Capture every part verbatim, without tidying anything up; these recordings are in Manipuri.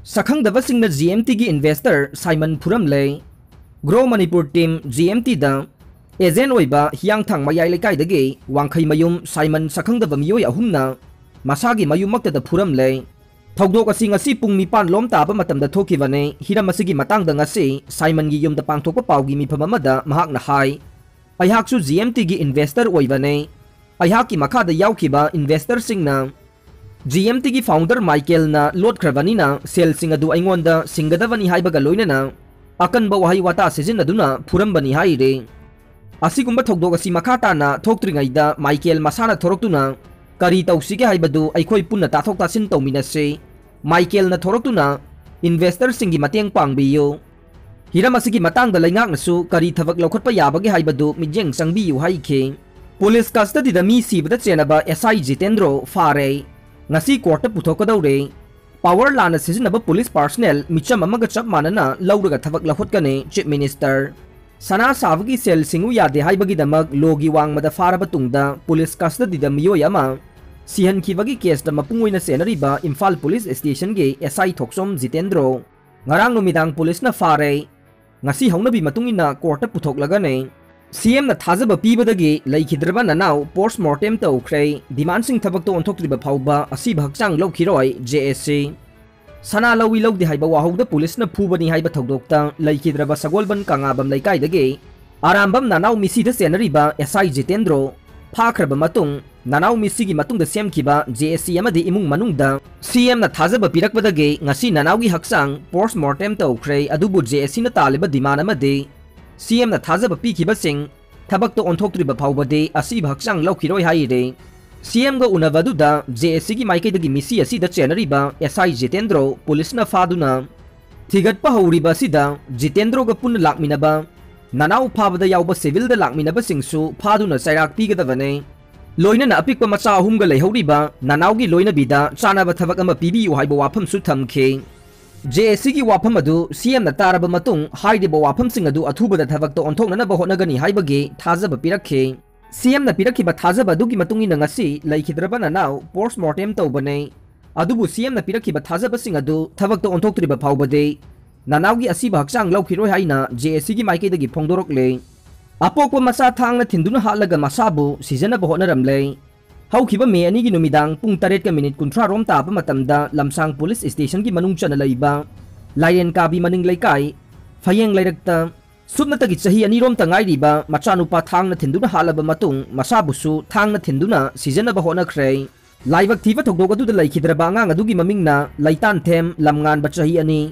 ꯁꯛꯈꯪꯗꯕꯁꯤꯡꯅ ꯖꯤ ꯑꯦꯝ ꯇꯤꯒꯤ ꯏꯟꯚꯦꯁꯇꯔ ꯁꯥꯏꯃꯟ ꯐꯨꯔꯝꯂꯦ꯫ Grow Manipur team G M ꯇꯤꯗ ꯑꯦꯖꯦꯟ ꯑꯣꯏꯕ ꯍꯤꯌꯥꯡꯊꯥꯡ ꯃꯌꯥꯏ ꯂꯩꯀꯥꯏꯗꯒꯤ ꯋꯥꯡꯈꯩꯃꯌꯨꯝ ꯁꯥꯏꯃꯟ ꯁꯛꯈꯪꯗꯕ ꯃꯤꯑꯣꯏ ꯑꯍꯨꯝꯅ ꯃꯁꯥꯒꯤ ꯃꯌꯨꯝꯃꯛꯇꯗ ꯐꯨꯔꯝꯂꯦ꯫ ꯊꯧꯗꯣꯛ ꯑꯁꯤ ꯉꯁꯤ ꯄꯨꯡ ꯅꯤꯄꯥꯟ ꯂꯣꯝ ꯇꯥꯕ ꯃꯇꯝꯗ ꯊꯣꯛꯈꯤꯕꯅꯤ꯫ ꯍꯤꯔꯝ ꯑꯁꯤꯒꯤ ꯃꯇꯥꯡꯗ ꯉꯁꯤ ꯁꯥꯏꯃꯟꯒꯤ ꯌꯨꯝꯗ ꯄꯥꯡꯊꯣꯛꯄ ꯄꯥꯎꯒꯤ ꯃꯤꯐꯝ ꯑꯃꯗ ꯃꯍꯥꯛꯅ ꯍꯥꯏ, "ꯑꯩꯍꯥꯛꯁꯨ ꯖꯤ ꯑꯦꯝ ꯇꯤꯒꯤ ꯏꯟꯚꯦꯁꯇꯔ ꯑꯣꯏꯕꯅꯤ꯫ ꯑꯩꯍꯥꯛꯀꯤ ꯃꯈꯥꯗ ꯌꯥꯎꯈꯤꯕ ꯏꯟꯚꯦꯁꯇꯔꯁꯤꯡꯅ ꯖꯤ ꯑꯦꯝ ꯇꯤꯒꯤ ꯐꯥꯎꯟꯗꯔ ꯃꯥꯏꯀꯦꯜꯅ ꯂꯣꯠꯈ꯭ꯔꯕꯅꯤꯅ ꯁꯦꯜꯁꯤꯡ ꯑꯗꯨ ꯑꯩꯉꯣꯟꯗ ꯁꯤꯡꯒꯗꯕꯅꯤ ꯍꯥꯏꯕꯒ ꯂꯣꯏꯅꯅ ꯑꯀꯟꯕ ꯋꯥꯍꯩ ꯋꯥꯇꯥ ꯁꯤꯖꯤꯟꯅꯗꯨꯅ ꯐꯨꯔꯝꯕꯅꯤ" ꯍꯥꯏꯔꯤ꯫ ꯑꯁꯤꯒꯨꯝꯕ ꯊꯧꯗꯣꯛ ꯑꯁꯤ ꯃꯈꯥ ꯇꯥꯅ ꯊꯣꯛꯇ꯭ꯔꯤꯉꯩꯗ ꯃꯥꯏꯀꯦꯜ ꯃꯁꯥꯅ ꯊꯣꯔꯛꯇꯨꯅ ꯀꯔꯤ ꯇꯧꯁꯤꯒꯦ ꯍꯥꯏꯕꯗꯨ ꯑꯩꯈꯣꯏ ꯄꯨꯟꯅ ꯇꯥꯊꯣꯛ ꯇꯥꯁꯤꯟ ꯇꯧꯃꯤꯟꯅꯁꯤ꯫ ꯃꯥꯏꯀꯦꯜꯅ ꯊꯣꯔꯛꯇꯨꯅ ꯏꯟꯚꯦꯁꯇꯔꯁꯤꯡꯒꯤ ꯃꯇꯦꯡ ꯄꯥꯡꯕꯤꯌꯨ꯫ ꯍꯤꯔꯝ ꯑꯁꯤꯒꯤ ꯃꯇꯥꯡꯗ ꯂꯩꯉꯥꯛꯅꯁꯨ ꯀꯔꯤ ꯊꯕꯛ ꯂꯧꯈꯠꯄ ꯌꯥꯕꯒꯦ ꯍꯥꯏꯕꯗꯨ ꯃꯤꯠꯌꯦꯡ ꯆꯪꯕꯤꯌꯨ ꯍꯥꯏꯈꯤ꯫ ꯄꯨꯂꯤꯁ ꯀꯁꯇꯗꯤꯗ ꯃꯤ ꯁꯤꯕꯗ ꯆꯦꯟꯅꯕ ꯑꯦꯁ ꯑꯥꯏ ꯖꯤꯇꯦꯟꯗ꯭ꯔꯣ ꯐꯥꯔꯦ꯫ ꯉꯁꯤ ꯀꯣꯔꯠꯇ ꯄꯨꯊꯣꯛꯀꯗꯧꯔꯦ꯫ ꯄꯋꯔ ꯂꯥꯟꯅ ꯁꯤꯖꯤꯟꯅꯕ ꯄꯨꯂꯤꯁ ꯄꯥꯔꯁꯅꯦꯜ ꯃꯤꯆꯝ ꯑꯃꯒ ꯆꯞ ꯃꯥꯟꯅꯅ ꯂꯧꯔꯒ ꯊꯕꯛ ꯂꯧꯈꯠꯀꯅꯤ, ꯆꯤꯐ ꯃꯤꯅꯤꯁꯇꯔ꯫ ꯁꯅꯥ ꯁꯥꯕꯒꯤ ꯁꯦꯜ ꯁꯤꯡꯉꯨ ꯌꯥꯗꯦ ꯍꯥꯏꯕꯒꯤꯗꯃꯛ ꯂꯣꯒꯤ ꯋꯥꯡꯃꯗ ꯐꯥꯔꯕ ꯇꯨꯡꯗ ꯄꯨꯂꯤꯁ ꯀꯁꯇꯗꯤꯗ ꯃꯤꯑꯣꯏ ꯑꯃ ꯁꯤꯍꯟꯈꯤꯕꯒꯤ ꯀꯦꯁꯇ ꯃꯄꯨꯡ ꯑꯣꯏꯅ ꯆꯦꯟꯅꯔꯤꯕ ꯏꯝꯐꯥꯜ ꯄꯨꯂꯤꯁ ꯁ꯭ꯇꯦꯁꯟꯒꯤ ꯑꯦꯁ ꯑꯥꯏ ꯊꯣꯛꯆꯣꯝ ꯖꯤꯇꯦꯟꯗ꯭ꯔꯣ ꯉꯔꯥꯡ ꯅꯨꯃꯤꯗꯥꯡ ꯄꯨꯂꯤꯁꯅ ꯐꯥꯔꯦ꯫ ꯉꯁꯤ ꯍꯧꯅꯕꯤ ꯃꯇꯨꯡ ꯏꯟꯅ ꯀꯣꯔꯠꯇ ꯄꯨꯊꯣꯛꯂꯒꯅꯤ꯫ ꯁꯤ ꯑꯦꯝꯅ ꯊꯥꯖꯕ ꯄꯤꯕꯗꯒꯤ ꯂꯩꯈꯤꯗ꯭ꯔꯕ ꯅꯅꯥꯎ ꯄꯣꯁ ꯃꯣꯔꯇꯦꯝ ꯇꯧꯈ꯭ꯔꯦ꯫ ꯗꯤꯃꯥꯟꯁꯤꯡ ꯊꯕꯛꯇ ꯑꯣꯟꯊꯣꯛꯇ꯭ꯔꯤꯕ ꯐꯥꯎꯕ ꯑꯁꯤꯕ ꯍꯛꯆꯥꯡ ꯂꯧꯈꯤꯔꯣꯏ, ꯖꯦ ꯑꯦꯁ ꯁꯤ꯫ ꯁꯅꯥ ꯂꯧꯏ ꯂꯧꯗꯦ ꯍꯥꯏꯕ ꯋꯥꯍꯧꯗ ꯄꯨꯂꯤꯁꯅ ꯐꯨꯕꯅꯤ ꯍꯥꯏꯕ ꯊꯧꯗꯣꯛꯇ ꯂꯩꯈꯤꯗ꯭ꯔꯕ ꯁꯒꯣꯜꯕꯟ ꯀꯪꯂꯥꯕꯝ ꯂꯩꯀꯥꯏꯗꯒꯤ ꯑꯔꯥꯝꯕꯝ ꯅꯅꯥꯎ ꯃꯤꯁꯤꯗ ꯆꯦꯟꯅꯔꯤꯕ ꯑꯦꯁ ꯑꯥꯏ ꯖꯤꯇꯦꯟꯗ꯭ꯔꯣ ꯐꯥꯈ꯭ꯔꯕ ꯃꯇꯨꯡ, ꯅꯅꯥꯎ ꯃꯤꯁꯤꯒꯤ ꯃꯇꯨꯡꯗ ꯁꯦꯝꯈꯤꯕ ꯖꯦ ꯑꯦꯁ ꯁꯤ ꯑꯃꯗꯤ ꯏꯃꯨꯡ ꯃꯅꯨꯡꯗ ꯁꯤ ꯑꯦꯝꯅ ꯊꯥꯖꯕ ꯄꯤꯔꯛꯄꯗꯒꯤ ꯉꯁꯤ ꯅꯅꯥꯎꯒꯤ ꯍꯛꯆꯥꯡ ꯄꯣꯁ ꯃꯣꯔꯇꯦꯝ ꯇꯧꯈ꯭ꯔꯦ꯫ ꯑꯗꯨꯕꯨ ꯖꯦ ꯑꯦꯁ ꯁꯤꯅ ꯇꯥꯜꯂꯤꯕ ꯗꯤꯃꯥꯟ ꯑꯃꯗꯤ ꯁꯤ ꯑꯦꯝꯅ ꯊꯥꯖꯕ ꯄꯤꯈꯤꯕꯁꯤꯡ ꯊꯕꯛꯇ ꯑꯣꯟꯊꯣꯛꯇ꯭ꯔꯤꯕ ꯐꯥꯎꯕꯗꯤ ꯑꯁꯤꯕ ꯍꯛꯆꯥꯡ ꯂꯧꯈꯤꯔꯣꯏ ꯍꯥꯏꯔꯤ꯫ ꯁꯤ ꯑꯦꯝꯒ ꯎꯅꯕ ꯑꯗꯨꯗ ꯖꯦ ꯑꯦꯁ ꯁꯤꯒꯤ ꯃꯥꯏꯀꯩꯗꯒꯤ ꯃꯤꯁꯤ ꯑꯁꯤꯗ ꯆꯦꯟꯅꯔꯤꯕ ꯑꯦꯁ ꯑꯥꯏ ꯖꯤꯇꯦꯟꯗ꯭ꯔꯣ ꯄꯨꯂꯤꯁꯅ ꯐꯥꯗꯨꯅ ꯊꯤꯒꯠꯄ ꯍꯧꯔꯤꯕ ꯑꯁꯤꯗ ꯖꯤꯇꯦꯟꯗ꯭ꯔꯣꯒ ꯄꯨꯟꯅ ꯂꯥꯛꯃꯤꯟꯅꯕ, ꯅꯅꯥꯎ ꯐꯥꯕꯗ ꯌꯥꯎꯕ ꯁꯤꯚꯤꯜꯗ ꯂꯥꯛꯃꯤꯟꯅꯕꯁꯤꯡꯁꯨ ꯐꯥꯗꯨꯅ ꯆꯩꯔꯥꯛ ꯄꯤꯒꯗꯕꯅꯤ꯫ ꯂꯣꯏꯅꯅ ꯑꯄꯤꯛꯄ ꯃꯆꯥ ꯑꯍꯨꯝꯒ ꯂꯩꯍꯧꯔꯤꯕ ꯅꯅꯥꯎꯒꯤ ꯂꯣꯏꯅꯕꯤꯗ ꯆꯥꯅꯕ ꯊꯕꯛ ꯑꯃ ꯄꯤꯕꯤꯌꯨ ꯍꯥꯏꯕ ꯋꯥꯐꯝꯁꯨ ꯊꯝꯈꯤ꯫ ꯖꯦ ꯑꯦꯁ ꯁꯤꯒꯤ ꯋꯥꯐꯝ ꯑꯗꯨ ꯁꯤ ꯑꯦꯝꯅ ꯇꯥꯔꯕ ꯃꯇꯨꯡ, ꯍꯥꯏꯔꯤꯕ ꯋꯥꯐꯝꯁꯤꯡ ꯑꯗꯨ ꯑꯊꯨꯕꯗ ꯊꯕꯛꯇ ꯑꯣꯟꯊꯣꯛꯅꯅꯕ ꯍꯣꯠꯅꯒꯅꯤ ꯍꯥꯏꯕꯒꯤ ꯊꯥꯖꯕ ꯄꯤꯔꯛꯈꯤ꯫ ꯁꯤ ꯑꯦꯝꯅ ꯄꯤꯔꯛꯈꯤꯕ ꯊꯥꯖꯕ ꯑꯗꯨꯒꯤ ꯃꯇꯨꯡ ꯏꯟꯅ ꯉꯁꯤ ꯂꯩꯈꯤꯗ꯭ꯔꯕ ꯅꯅꯥꯎ ꯄꯣꯁ ꯃꯣꯔꯇꯦꯝ ꯇꯧꯕꯅꯤ꯫ ꯑꯗꯨꯕꯨ ꯁꯤ ꯑꯦꯝꯅ ꯄꯤꯔꯛꯈꯤꯕ ꯊꯥꯖꯕꯁꯤꯡ ꯑꯗꯨ ꯊꯕꯛꯇ ꯑꯣꯟꯊꯣꯛꯇ꯭ꯔꯤꯕ ꯐꯥꯎꯕꯗꯤ ꯅꯅꯥꯎꯒꯤ ꯑꯁꯤꯕ ꯍꯛꯆꯥꯡ ꯂꯧꯈꯤꯔꯣꯏ ꯍꯥꯏꯅ ꯖꯦ ꯑꯦ ꯁꯤꯒꯤ ꯃꯥꯏꯀꯩꯗꯒꯤ ꯐꯣꯡꯗꯣꯔꯛꯂꯦ꯫ ꯑꯄꯣꯛꯄ ꯃꯆꯥ ꯊꯥꯡꯅ ꯊꯤꯟꯗꯨꯅ ꯍꯥꯠꯂꯒ ꯃꯁꯥꯕꯨ ꯁꯤꯖꯅꯕ ꯍꯣꯠꯅꯔꯝꯂꯦ꯫ ꯍꯧꯈꯤꯕ ꯃꯦ ꯑꯅꯤꯒꯤ ꯅꯨꯃꯤꯗꯥꯡ ꯄꯨꯡ ꯇꯔꯦꯠꯀ ꯃꯤꯅꯤꯠ ꯀꯨꯟꯊ꯭ꯔꯥ ꯔꯣꯝ ꯇꯥꯕ ꯃꯇꯝꯗ ꯂꯝꯁꯥꯡ ꯄꯨꯂꯤꯁ ꯁ꯭ꯇꯦꯁꯟꯒꯤ ꯃꯅꯨꯡ ꯆꯟꯅ ꯂꯩꯕ ꯂꯥꯏꯔꯦꯟ ꯀꯥꯕꯤ ꯃꯅꯤꯡ ꯂꯩꯀꯥꯏ, ꯐꯌꯦꯡ ꯂꯩꯔꯛꯇ ꯁꯨꯞꯅꯇꯒꯤ ꯆꯍꯤ ꯑꯅꯤꯔꯣꯝꯇ ꯉꯥꯏꯔꯤꯕ ꯃꯆꯥꯅꯨꯄꯥ ꯊꯥꯡꯅ ꯊꯤꯟꯗꯨꯅ ꯍꯥꯠꯂꯕ ꯃꯇꯨꯡ, ꯃꯁꯥꯕꯨꯁꯨ ꯊꯥꯡꯅ ꯊꯤꯟꯗꯨꯅ ꯁꯤꯖꯅꯕ ꯍꯣꯠꯅꯈ꯭ꯔꯦ꯫ ꯂꯥꯏꯕꯛ ꯊꯤꯕ ꯊꯧꯗꯣꯛ ꯑꯗꯨꯗ ꯂꯩꯈꯤꯗ꯭ꯔꯕ ꯑꯉꯥꯡ ꯑꯗꯨꯒꯤ ꯃꯃꯤꯡꯅ ꯂꯩꯇꯥꯟꯊꯦꯝ ꯂꯝꯉꯥꯟꯕ, ꯆꯍꯤ ꯑꯅꯤ꯫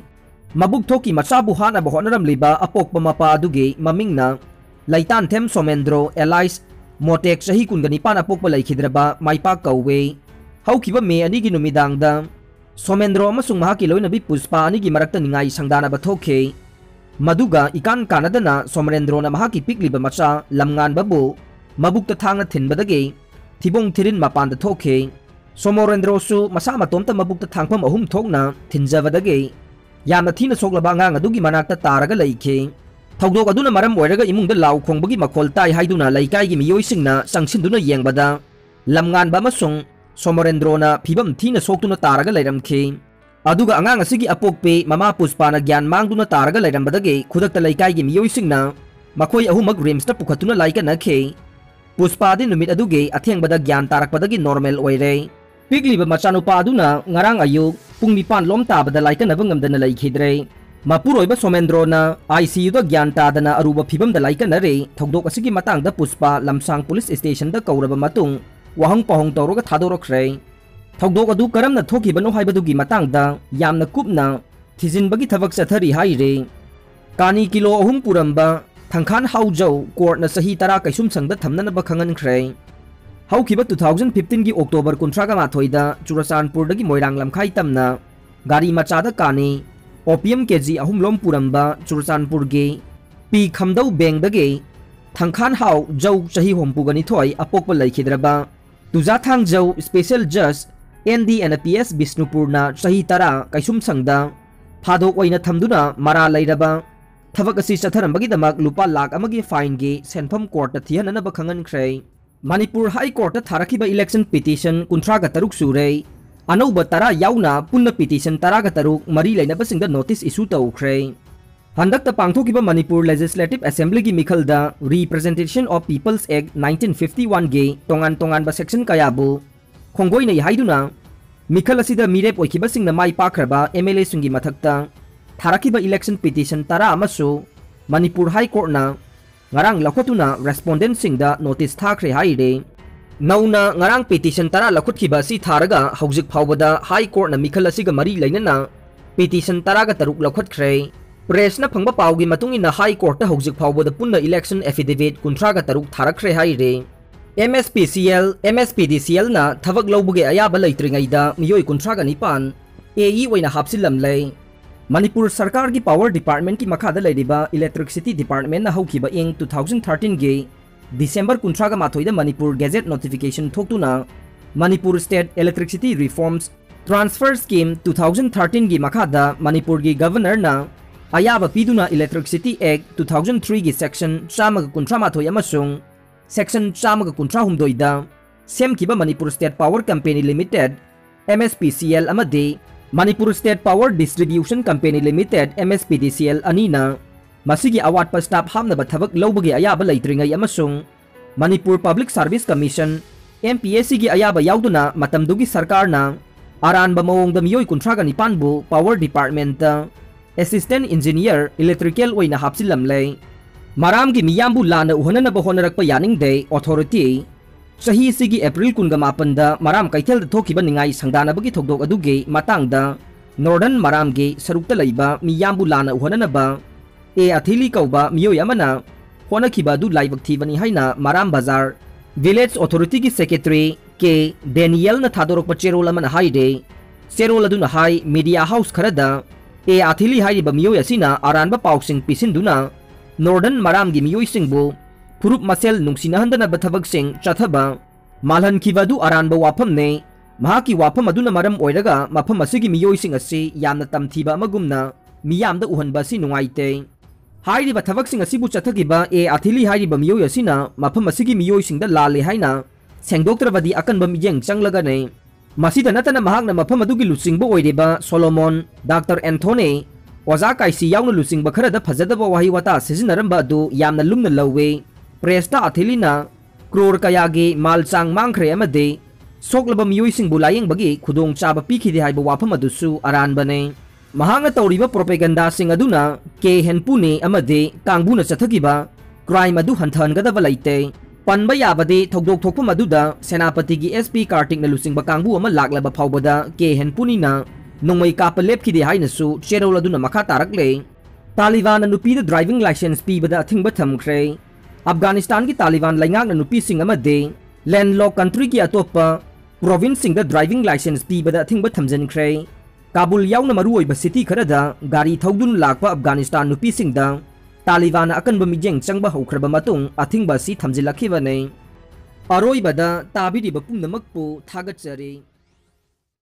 ꯃꯕꯨꯛ ꯊꯣꯛꯀꯤ ꯃꯆꯥꯕꯨ ꯍꯥꯠꯅꯕ ꯍꯣꯠꯅꯔꯝꯂꯤꯕ ꯑꯄꯣꯛꯄ ꯃꯄꯥ ꯑꯗꯨꯒꯤ ꯃꯃꯤꯡꯅ ꯂꯩꯇꯥꯟꯊꯦꯝ ꯁꯣꯃꯦꯟꯗ꯭ꯔꯣ alias ꯃꯣꯇꯦꯛ, ꯆꯍꯤ ꯀꯨꯟꯒ ꯅꯤꯄꯥꯟ, ꯑꯄꯣꯛꯄ ꯂꯩꯈꯤꯗ꯭ꯔꯕ ꯃꯥꯏꯄꯥꯛ ꯀꯧꯋꯦ꯫ ꯍꯧꯈꯤꯕ ꯃꯦ ꯑꯅꯤꯒꯤ ꯅꯨꯃꯤꯗꯥꯡꯗ ꯁꯣꯃꯦꯟꯗ꯭ꯔꯣ ꯑꯃꯁꯨꯡ ꯃꯍꯥꯛꯀꯤ ꯂꯣꯏꯅꯕꯤ ꯄꯨꯁꯄꯥ ꯑꯅꯤꯒꯤ ꯃꯔꯛꯇ ꯅꯤꯡꯉꯥꯏ ꯁꯪꯗꯥꯅꯕ ꯊꯣꯛꯈꯤ꯫ ꯃꯗꯨꯒ ꯏꯀꯥꯟ ꯀꯥꯟꯅꯗꯅ ꯁꯣꯃꯔꯦꯟꯗ꯭ꯔꯣꯅ ꯃꯍꯥꯛꯀꯤ ꯄꯤꯛꯂꯤꯕ ꯃꯆꯥ ꯂꯝꯉꯥꯟꯕꯕꯨ ꯃꯕꯨꯛꯇ ꯊꯥꯡꯅ ꯊꯤꯟꯕꯗꯒꯤ ꯊꯤꯕꯣꯡ ꯊꯤꯔꯤꯟ ꯃꯄꯥꯟꯗ ꯊꯣꯛꯈꯤ꯫ ꯁꯣꯃꯣꯔꯦꯟꯗ꯭ꯔꯣꯁꯨ ꯃꯁꯥ ꯃꯇꯣꯝꯇ ꯃꯕꯨꯛꯇ ꯊꯥꯡꯐꯝ ꯑꯍꯨꯝ ꯊꯣꯛꯅ ꯊꯤꯟꯖꯕꯗꯒꯤ ꯌꯥꯝꯅ ꯊꯤꯅ ꯁꯣꯛꯂꯕ ꯑꯉꯥꯡ ꯑꯗꯨꯒꯤ ꯃꯅꯥꯛꯇ ꯇꯥꯔꯒ ꯂꯩꯈꯤ꯫ ꯊꯧꯗꯣꯛ ꯑꯗꯨꯅ ꯃꯔꯝ ꯑꯣꯏꯔꯒ ꯏꯃꯨꯡꯗ ꯂꯥꯎ ꯈꯣꯡꯕꯒꯤ ꯃꯈꯣꯜ ꯇꯥꯏ ꯍꯥꯏꯗꯨꯅ ꯂꯩꯀꯥꯏꯒꯤ ꯃꯤꯑꯣꯏꯁꯤꯡꯅ ꯆꯪꯁꯤꯟꯗꯨꯅ ꯌꯦꯡꯕꯗ, ꯂꯝꯉꯥꯟꯕ ꯑꯃꯁꯨꯡ ꯁꯣꯃꯣꯔꯦꯟꯗ꯭ꯔꯣꯅ ꯐꯤꯕꯝ ꯊꯤꯅ ꯁꯣꯛꯇꯨꯅ ꯇꯥꯔꯒ ꯂꯩꯔꯝꯈꯤ꯫ ꯑꯗꯨꯒ ꯑꯉꯥꯡ ꯑꯁꯤꯒꯤ ꯑꯄꯣꯛꯄꯤ ꯃꯃꯥ ꯄꯨꯁꯄꯥꯅ ꯒ꯭ꯌꯥꯟ ꯃꯥꯡꯗꯨꯅ ꯇꯥꯔꯒ ꯂꯩꯔꯝꯕꯗꯒꯤ ꯈꯨꯗꯛꯇ ꯂꯩꯀꯥꯏꯒꯤ ꯃꯤꯑꯣꯏꯁꯤꯡꯅ ꯃꯈꯣꯏ ꯑꯍꯨꯝꯃꯛ ꯔꯤꯝꯁꯇ ꯄꯨꯈꯠꯇꯨꯅ ꯂꯥꯏꯀꯠꯅꯈꯤ꯫ ꯄꯨꯁꯄꯥꯗꯤ ꯅꯨꯃꯤꯠ ꯑꯗꯨꯒꯤ ꯑꯊꯦꯡꯕꯗ ꯒ꯭ꯌꯥꯟ ꯇꯥꯔꯛꯄꯗꯒꯤ ꯅꯣꯔꯃꯦꯜ ꯑꯣꯏꯔꯦ꯫ ꯄꯤꯛꯂꯤꯕ ꯃꯆꯥꯅꯨꯄꯥ ꯑꯗꯨꯅ ꯉꯔꯥꯡ ꯑꯌꯨꯛ ꯄꯨꯡ ꯅꯤꯄꯥꯟ ꯂꯣꯝ ꯇꯥꯕꯗ ꯂꯥꯏꯀꯠꯅꯕ ꯉꯝꯗꯅ ꯂꯩꯈꯤꯗ꯭ꯔꯦ꯫ ꯃꯄꯨꯔꯣꯏꯕ ꯁꯣꯃꯦꯟꯗ꯭ꯔꯣꯅ ꯑꯥꯏ ꯁꯤ ꯌꯨꯗ ꯒ꯭ꯌꯥꯟ ꯇꯥꯗꯅ ꯑꯔꯨꯕ ꯐꯤꯕꯝꯗ ꯂꯥꯏꯀꯠꯅꯔꯦ꯫ ꯊꯧꯗꯣꯛ ꯑꯁꯤꯒꯤ ꯃꯇꯥꯡꯗ ꯄꯨꯁꯄꯥ ꯂꯝꯁꯥꯡ ꯄꯨꯂꯤꯁ ꯁ꯭ꯇꯦꯁꯟꯗ ꯀꯧꯔꯕ ꯃꯇꯨꯡ ꯋꯥꯍꯪ ꯄꯥꯎꯍꯪ ꯇꯧꯔꯒ ꯊꯥꯗꯣꯔꯛꯈ꯭ꯔꯦ꯫ ꯊꯧꯗꯣꯛ ꯑꯗꯨ ꯀꯔꯝꯅ ꯊꯣꯛꯈꯤꯕꯅꯣ ꯍꯥꯏꯕꯗꯨꯒꯤ ꯃꯇꯥꯡꯗ ꯌꯥꯝꯅ ꯀꯨꯞꯅ ꯊꯤꯖꯤꯟꯕꯒꯤ ꯊꯕꯛ ꯆꯠꯊꯔꯤ ꯍꯥꯏꯔꯤ꯫ ꯀꯥꯅꯤ ꯀꯤꯂꯣ ꯑꯍꯨꯝ ꯄꯨꯔꯝꯕ ꯊꯪꯈꯥꯟ ꯍꯥꯎꯖꯧ ꯀꯣꯔꯠꯅ ꯆꯍꯤ ꯇꯔꯥ ꯀꯩꯁꯨꯝꯁꯪꯗ ꯊꯝꯅꯅꯕ ꯈꯪꯍꯟꯈ꯭ꯔꯦ꯫ ꯍꯧꯈꯤꯕ two thousand fifteen ꯒꯤ ꯑꯣꯛꯇꯣꯕꯔ ꯀꯨꯟꯊ꯭ꯔꯥꯒ ꯃꯥꯊꯣꯏꯗ ꯆꯨꯔꯆꯥꯟꯄꯨꯔꯗꯒꯤ ꯃꯣꯏꯔꯥꯡ ꯂꯝꯈꯥꯏ ꯇꯝꯅ ꯒꯥꯔꯤ ꯃꯆꯥꯗ ꯀꯥꯅꯤ ꯑꯣꯄꯤꯌꯝ ꯀꯦ ꯖꯤ ꯑꯍꯨꯝ ꯂꯣꯝ ꯄꯨꯔꯝꯕ ꯆꯨꯔꯆꯥꯟꯄꯨꯔꯒꯤ ꯄꯤ ꯈꯝꯗꯧ ꯕꯦꯡꯗꯒꯤ ꯊꯪꯈꯥꯟ ꯍꯥꯎ ꯖꯧ, ꯆꯍꯤ ꯍꯨꯝꯐꯨꯒ ꯅꯤꯊꯣꯏ, ꯑꯄꯣꯛꯄ ꯂꯩꯈꯤꯗ꯭ꯔꯕ ꯇꯨꯖꯥ ꯊꯥꯡꯖꯧ, special judge N D and P S ꯕꯤꯁꯅꯨꯄꯨꯔꯅ ꯆꯍꯤ ꯇꯔꯥ ꯀꯩꯁꯨꯝꯁꯪꯗ ꯐꯥꯗꯣꯛ ꯑꯣꯏꯅ ꯊꯝꯗꯨꯅ ꯃꯔꯥꯜ ꯂꯩꯔꯕ ꯊꯕꯛ ꯑꯁꯤ ꯆꯠꯊꯔꯝꯕꯒꯤꯗꯃꯛ ꯂꯨꯄꯥ ꯂꯥꯈ ꯑꯃꯒꯤ ꯐꯥꯏꯟꯒꯤ ꯁꯦꯟꯐꯝ ꯀꯣꯔꯠꯇ ꯊꯤꯍꯟꯅꯅꯕ ꯈꯪꯍꯟꯈ꯭ꯔꯦ꯫ ꯃꯅꯤꯄꯨꯔ ꯍꯥꯏ ꯀꯣꯔꯠꯇ ꯊꯥꯔꯛꯈꯤꯕ election petition ꯀꯨꯟꯊ꯭ꯔꯥꯒ ꯇꯔꯨꯛ ꯁꯨꯔꯦ꯫ ꯑꯅꯧꯕ ꯇꯔꯥ ꯌꯥꯎꯅ ꯄꯨꯟꯅ petition ꯇꯔꯥꯒ ꯇꯔꯨꯛ ꯃꯔꯤ ꯂꯩꯅꯕꯁꯤꯡꯗ notice issue ꯇꯧꯈ꯭ꯔꯦ꯫ ꯍꯟꯗꯛꯇ ꯄꯥꯡꯊꯣꯛꯈꯤꯕ Manipur Legislative Assemblyꯒꯤ ꯃꯤꯈꯜꯗ Representation of People's Act nineteen fifty oneꯒꯤ ꯇꯣꯉꯥꯟ ꯇꯣꯉꯥꯟꯕ section ꯀꯌꯥꯕꯨ ꯈꯣꯡꯒꯣꯏꯅꯩ ꯍꯥꯏꯗꯨꯅ ꯃꯤꯈꯜ ꯑꯁꯤꯗ ꯃꯤꯔꯦꯞ ꯑꯣꯏꯈꯤꯕꯁꯤꯡꯅ ꯃꯥꯏ ꯄꯥꯛꯈ꯭ꯔꯕ MLAꯁꯤꯡꯒꯤ ꯃꯊꯛꯇ ꯊꯥꯔꯛꯈꯤꯕ election petition ꯇꯔꯥ ꯑꯃꯁꯨ ꯃꯅꯤꯄꯨꯔ High Courtꯅ ꯉꯔꯥꯡ ꯂꯧꯈꯠꯇꯨꯅ respondentꯁꯤꯡꯗ notice ꯊꯥꯈ꯭ꯔꯦ ꯍꯥꯏꯔꯦ꯫ ꯅꯧꯅ ꯉꯔꯥꯡ petition ꯇꯔꯥ ꯂꯧꯈꯠꯈꯤꯕ ꯑꯁꯤ ꯊꯥꯔꯒ ꯍꯧꯖꯤꯛ ꯐꯥꯎꯕꯗ High Courtꯅ ꯃꯤꯈꯜ ꯑꯁꯤꯒ ꯃꯔꯤ ꯂꯩꯅꯅ petition ꯇꯔꯥꯒ ꯇꯔꯨꯛ ꯂꯧꯈꯠꯈ꯭ꯔꯦ꯫ Pressꯅ ꯐꯪꯕ ꯄꯥꯎꯒꯤ ꯃꯇꯨꯡ ꯏꯟꯅ High Courtꯇ ꯍꯧꯖꯤꯛ ꯐꯥꯎꯕꯗ ꯄꯨꯟꯅ election affidavit ꯀꯨꯟꯊ꯭ꯔꯥꯒ ꯇꯔꯨꯛ ꯊꯥꯔꯛꯈ꯭ꯔꯦ ꯍꯥꯏꯔꯦ꯫ MSPCL, MSPDCLꯅ ꯊꯕꯛ ꯂꯧꯕꯒꯤ ꯑꯌꯥꯕ ꯂꯩꯇ꯭ꯔꯤꯉꯩꯗ ꯃꯤꯑꯣꯏ ꯀꯨꯟꯊ꯭ꯔꯥꯒ ꯅꯤꯄꯥꯟ AE ꯑꯣꯏꯅ ꯍꯥꯞꯆꯤꯜꯂꯝꯂꯦ꯫ ꯃꯅꯤꯄꯨꯔ ꯁꯔꯀꯥꯔꯒꯤ power departmentꯀꯤ ꯃꯈꯥꯗ ꯂꯩꯔꯤꯕ electricity departmentꯅ ꯍꯧꯈꯤꯕ ꯏꯪ two thousand thirteenꯒꯤ December ꯀꯨꯟꯊ꯭ꯔꯥꯒ ꯃꯥꯊꯣꯏꯗ ꯃꯅꯤꯄꯨꯔ gazette notification ꯊꯣꯛꯇꯨꯅ Manipur State Electricity Reforms Transfer Scheme two thousand thirteenꯒꯤ ꯃꯈꯥꯗ ꯃꯅꯤꯄꯨꯔꯒꯤ Governorꯅ ꯑꯌꯥꯕ ꯄꯤꯗꯨꯅ Electricity Act two thousand threeꯒꯤ section ꯆꯥꯝꯃꯒ ꯀꯨꯟꯊ꯭ꯔꯥ ꯃꯥꯊꯣꯏ ꯑꯃꯁꯨꯡ section ꯆꯥꯝꯃꯒ ꯀꯨꯟꯊ꯭ꯔꯥ ꯍꯨꯝꯗꯣꯏꯗ ꯁꯦꯝꯈꯤꯕ Manipur State Power Company Limited, MSPCL ꯑꯃꯗꯤ Manipur State Power Distribution Company Limited, MSPDCL ꯑꯅꯤꯅ ꯃꯁꯤꯒꯤ ꯑꯋꯥꯠꯄ staff ꯍꯥꯞꯅꯕ ꯊꯕꯛ ꯂꯧꯕꯒꯤ ꯑꯌꯥꯕ ꯂꯩꯇ꯭ꯔꯤꯉꯩ ꯑꯃꯁꯨꯡ Manipur Public Service Commission, MPSCꯒꯤ ꯑꯌꯥꯕ ꯌꯥꯎꯗꯅ ꯃꯇꯝꯗꯨꯒꯤ ꯁꯔꯀꯥꯔꯅ ꯑꯔꯥꯟꯕ ꯃꯑꯣꯡꯗ ꯃꯤꯑꯣꯏ ꯀꯨꯟꯊ꯭ꯔꯥꯒ ꯅꯤꯄꯥꯟꯕꯨ power departmentꯇ assistant engineer electrical ꯑꯣꯏꯅ ꯍꯥꯞꯆꯤꯜꯂꯝꯂꯦ꯫ ꯃꯔꯥꯝꯒꯤ ꯃꯤꯌꯥꯝꯕꯨ ꯂꯥꯟꯅ ꯎꯍꯟꯅꯅꯕ ꯍꯣꯠꯅꯔꯛꯄ ꯌꯥꯅꯤꯡꯗꯦ꯫ Authority ꯆꯍꯤ ꯑꯁꯤꯒꯤ April ꯀꯨꯟꯒ ꯃꯥꯄꯟꯗ ꯃꯔꯥꯝ ꯀꯩꯊꯦꯜꯗ ꯊꯣꯛꯈꯤꯕ ꯅꯤꯡꯉꯥꯏ ꯁꯪꯗꯥꯅꯕꯒꯤ ꯊꯧꯗꯣꯛ ꯑꯗꯨꯒꯤ ꯃꯇꯥꯡꯗ Northern ꯃꯔꯥꯝꯒꯤ ꯁꯔꯨꯛꯇ ꯂꯩꯕ ꯃꯤꯌꯥꯝꯕꯨ ꯂꯥꯟꯅ ꯎꯍꯟꯅꯅꯕ ꯑꯦ ꯑꯊꯤꯂꯤ ꯀꯧꯕ ꯃꯤꯑꯣꯏ ꯑꯃꯅ ꯍꯣꯠꯅꯈꯤꯕ ꯑꯗꯨ ꯂꯥꯏꯕꯛ ꯊꯤꯕꯅꯤ ꯍꯥꯏꯅ ꯃꯔꯥꯝ ꯕꯖꯥꯔ Village Authorityꯒꯤ Secretary ꯀꯦ ꯗꯦꯅꯤꯌꯦꯜꯅ ꯊꯥꯗꯣꯔꯛꯄ ꯆꯦꯔꯣꯜ ꯑꯃꯅ ꯍꯥꯏꯔꯦ꯫ ꯆꯦꯔꯣꯜ ꯑꯗꯨꯅ ꯍꯥꯏ, media house ꯈꯔꯗ ꯑꯦ ꯑꯊꯤꯂꯤ ꯍꯥꯏꯔꯤꯕ ꯃꯤꯑꯣꯏ ꯑꯁꯤꯅ ꯑꯔꯥꯟꯕ ꯄꯥꯎꯁꯤꯡ ꯄꯤꯁꯤꯟꯗꯨꯅ Northern ꯃꯔꯥꯝꯒꯤ ꯃꯤꯑꯣꯏꯁꯤꯡꯕꯨ ꯐꯨꯔꯨꯞ ꯃꯁꯦꯜ ꯅꯨꯡꯁꯤꯅꯍꯟꯗꯅꯕ ꯊꯕꯛꯁꯤꯡ ꯆꯠꯊꯕ ꯃꯥꯜꯍꯟꯈꯤꯕ ꯑꯗꯨ ꯑꯔꯥꯟꯕ ꯋꯥꯐꯝꯅꯤ꯫ ꯃꯍꯥꯛꯀꯤ ꯋꯥꯐꯝ ꯑꯗꯨꯅ ꯃꯔꯝ ꯑꯣꯏꯔꯒ ꯃꯐꯝ ꯑꯁꯤꯒꯤ ꯃꯤꯑꯣꯏꯁꯤꯡ ꯑꯁꯤ ꯌꯥꯝꯅ ꯇꯝꯊꯤꯕ ꯑꯃꯒꯨꯝꯅ ꯃꯤꯌꯥꯝꯗ ꯎꯍꯟꯕ ꯑꯁꯤ ꯅꯨꯡꯉꯥꯏꯇꯦ꯫ ꯍꯥꯏꯔꯤꯕ ꯊꯕꯛꯁꯤꯡ ꯑꯁꯤꯕꯨ ꯆꯠꯊꯈꯤꯕ ꯑꯦ ꯑꯊꯤꯂꯤ ꯍꯥꯏꯔꯤꯕ ꯃꯤꯑꯣꯏ ꯑꯁꯤꯅ ꯃꯐꯝ ꯑꯁꯤꯒꯤ ꯃꯤꯑꯣꯏꯁꯤꯡꯗ ꯂꯥꯜꯂꯦ ꯍꯥꯏꯅ ꯁꯦꯡꯗꯣꯛꯇ꯭ꯔꯕꯗꯤ ꯑꯀꯟꯕ ꯃꯤꯠꯌꯦꯡ ꯆꯪꯂꯒꯅꯤ꯫ ꯃꯁꯤꯗ ꯅꯠꯇꯅ ꯃꯍꯥꯛꯅ ꯃꯐꯝ ꯑꯗꯨꯒꯤ ꯂꯨꯆꯤꯡꯕ ꯑꯣꯏꯔꯤꯕ ꯁꯣꯂꯣꯃꯣꯟ, ꯗꯥꯛꯇꯔ ꯑꯦꯟꯊꯣꯅꯤ, ꯑꯣꯖꯥ ꯀꯥꯏꯁꯤ ꯌꯥꯎꯅ ꯂꯨꯆꯤꯡꯕ ꯈꯔꯗ ꯐꯖꯗꯕ ꯋꯥꯍꯩ ꯋꯥꯇꯥ ꯁꯤꯖꯤꯟꯅꯔꯝꯕ ꯑꯗꯨ ꯌꯥꯝꯅ ꯂꯨꯝꯅ ꯂꯧꯏ꯫ ꯄ꯭ꯔꯦꯁꯇ ꯑꯊꯤꯂꯤꯅ ꯀ꯭ꯔꯣꯔ ꯀꯌꯥꯒꯤ ꯃꯥꯜ ꯆꯥꯡ ꯃꯥꯡꯈ꯭ꯔꯦ ꯑꯃꯗꯤ ꯁꯣꯛꯂꯕ ꯃꯤꯑꯣꯏꯁꯤꯡꯕꯨ ꯂꯥꯌꯦꯡꯕꯒꯤ ꯈꯨꯗꯣꯡꯆꯥꯕ ꯄꯤꯈꯤꯗꯦ ꯍꯥꯏꯕ ꯋꯥꯐꯝ ꯑꯗꯨꯁꯨ ꯑꯔꯥꯟꯕꯅꯤ꯫ ꯃꯍꯥꯛꯅ ꯇꯧꯔꯤꯕ ꯄ꯭ꯔꯣꯄꯦꯒꯟꯗꯥꯁꯤꯡ ꯑꯗꯨꯅ ꯀꯦ ꯍꯦꯟꯄꯨꯅꯤ ꯑꯃꯗꯤ ꯀꯥꯡꯕꯨꯅ ꯆꯠꯊꯈꯤꯕ ꯀ꯭ꯔꯥꯏꯝ ꯑꯗꯨ ꯍꯟꯊꯍꯟꯒꯗꯕ ꯂꯩꯇꯦ꯫ ꯄꯟꯕ ꯌꯥꯕꯗꯤ, ꯊꯧꯗꯣꯛ ꯊꯣꯛꯐꯝ ꯑꯗꯨꯗ ꯁꯦꯅꯥꯄꯇꯤꯒꯤ ꯑꯦꯁ ꯄꯤ ꯀꯥꯔꯇꯤꯛꯅ ꯂꯨꯆꯤꯡꯕ ꯀꯥꯡꯕꯨ ꯑꯃ ꯂꯥꯛꯂꯕ ꯐꯥꯎꯕꯗ ꯀꯦ ꯍꯦꯟꯄꯨꯅꯤꯅ ꯅꯣꯡꯃꯩ ꯀꯥꯞꯄ ꯂꯦꯞꯈꯤꯗꯦ ꯍꯥꯏꯅꯁꯨ ꯆꯦꯔꯣꯜ ꯑꯗꯨꯅ ꯃꯈꯥ ꯇꯥꯔꯛꯂꯦ꯫ ꯇꯥꯂꯤꯕꯥꯟꯅ ꯅꯨꯄꯤꯗ ꯗ꯭ꯔꯥꯏꯚꯤꯡ ꯂꯥꯏꯁꯦꯟꯁ ꯄꯤꯕꯗ ꯑꯊꯤꯡꯕ ꯊꯝꯈ꯭ꯔꯦ꯫ ꯑꯐꯒꯥꯅꯤꯁꯇꯥꯟꯒꯤ ꯇꯥꯂꯤꯕꯥꯟ ꯂꯩꯉꯥꯛꯅ ꯅꯨꯄꯤꯁꯤꯡ ꯑꯃꯗꯤ ꯂꯦꯟꯂꯣꯛ ꯀꯟꯇ꯭ꯔꯤꯒꯤ ꯑꯇꯣꯞꯄ ꯄ꯭ꯔꯣꯚꯤꯟꯁꯁꯤꯡꯗ ꯗ꯭ꯔꯥꯏꯚꯤꯡ ꯂꯥꯏꯁꯦꯟꯁ ꯄꯤꯕꯗ ꯑꯊꯤꯡꯕ ꯊꯝꯖꯤꯟꯈ꯭ꯔꯦ꯫ ꯀꯥꯕꯨꯜ ꯌꯥꯎꯅ ꯃꯔꯨꯑꯣꯏꯕ ꯁꯤꯇꯤ ꯈꯔꯗ ꯒꯥꯔꯤ ꯊꯧꯗꯨꯅ ꯂꯥꯛꯄ ꯑꯐꯒꯥꯅꯤꯁꯇꯥꯟ ꯅꯨꯄꯤꯁꯤꯡꯗ ꯇꯥꯂꯤꯕꯥꯟꯅ ꯑꯀꯟꯕ ꯃꯤꯠꯌꯦꯡ ꯆꯪꯕ ꯍꯧꯈ꯭ꯔꯕ ꯃꯇꯨꯡ ꯑꯊꯤꯡꯕ ꯑꯁꯤ ꯊꯝꯖꯤꯜꯂꯛꯈꯤꯕꯅꯤ꯫ ꯑꯔꯣꯏꯕꯗ ꯇꯥꯕꯤꯔꯤꯕ ꯄꯨꯝꯅꯃꯛꯄꯨ ꯊꯥꯒꯠꯆꯔꯤ꯫